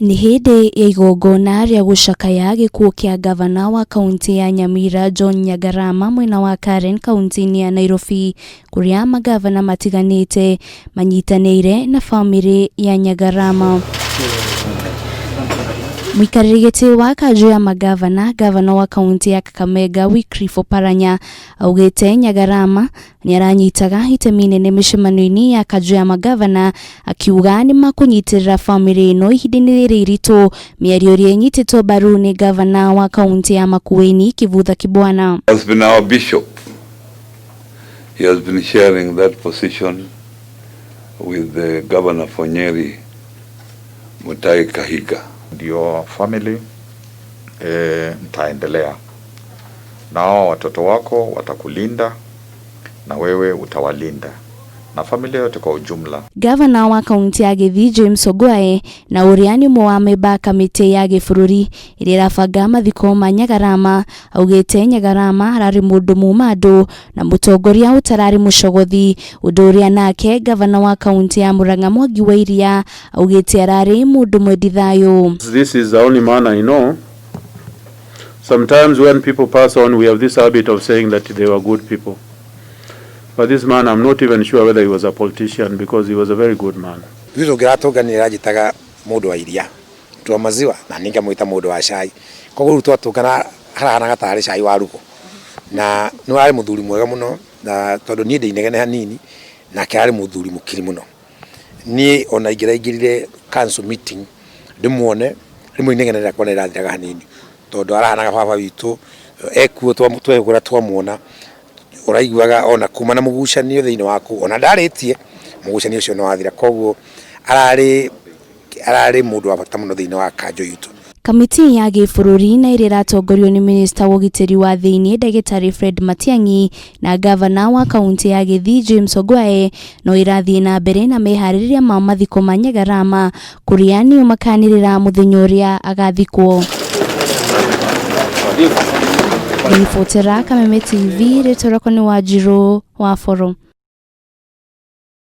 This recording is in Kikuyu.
Nĩ hĩndĩ ya igongona rĩa gũcakaya gĩkuũ kĩa ngavana wa kaũntĩ ya Nyamira John Nyagarama mwena wa Karen kaũntĩ-inĩ ya Nairobi kũrĩa mangavana matiganĩte manyitanĩire na bamĩrĩ ya Nyagarama. Mũikarĩri gĩtĩ wa kanjũ ya mangavana, ngavana wa kaũntĩ ya Kakamega Wycliffe Oparanya augĩte Nyagarama nĩ aranyitaga itemi inene mĩcemanio-inĩ ya kanjũ ya mangavana akiuga nĩ makũnyitĩrĩra bamĩrĩ ĩno ihinda-inĩ rĩrĩ iritũ mĩario ĩrĩa ĩnyitĩtwo mbaru nĩ ngavana wa kaũntĩ ya Makueni Kivutha Kibwana. Has been our bishop. He has been sharing that position with the governor for Nyeri, Mutahi Kahiga. Ndio family mtaendelea na hao watoto wako watakulinda na wewe utawalinda na familia yote kwa ujumla. Gavana wa kaunti ya Gĩthii James Ongwae na ũrĩa nĩ ũmwe wa memba kamĩtĩ ya gĩbũrũri ĩrĩa ĩrabanga mathiko ma Nyagarama augĩte Nyagarama ararĩ mũndũ muma andũ na mũtongoria ũtararĩ mũcogothi ũndũ ũrĩa nake gavana wa kaunti ya Murang'a Mwangi wa Iria augĩte ararĩ mũndũ mwendi thayũ. This is the only man I know. Sometimes when people pass on, we have this habit of saying that they were good people. But this man, I'm not even sure whether he was a politician because he was a very good man. Ithuĩ tũngĩratũnganire anjĩtaga mũndũ wa iria, mũndũ wa maziwa na niĩ ngamwĩta mũndũ wa cai. Koguo rĩu twatũngana harahanaga tarĩ cai warugwo. Na nĩ arĩ mũthuri mwega mũno na tondũ niĩ ndĩ inegene hanini nake arĩ mũthuri mũkiri mũno. Niĩ ona ingĩraingĩrire council meeting ndĩmuone rĩmwe inegene rĩakwa nĩ rĩrathiraga hanini tondũ arahanaga baba witũ ekuo twehũgũra twamuona ũraiguaga ona kuma na mũgucanio thĩinĩ waku ona ndarĩtie mũgucanio ũcio nĩ wathira. Koguo ararĩ ararĩ mũndũ wa bata mũno thĩinĩ wa kanjũ itũ. Kamĩtĩ ya gĩbũrũri na ĩrĩa ĩratongorio nĩ minista wa ũgitĩri wa thĩinĩ ndagĩtarĩ Fred Matiang'i na gavana wa kaũntĩ ya Gĩthii James Ongwae no ĩrathiĩ na mbere na meharĩrĩria ma mathiko ma Nyagarama kũrĩa nĩo makanĩrĩra mũthenya ũrĩa agathikwo. Ngĩribotera Kameme TV rĩtwa rĩakwa nĩ Wanjirũ wa Boro.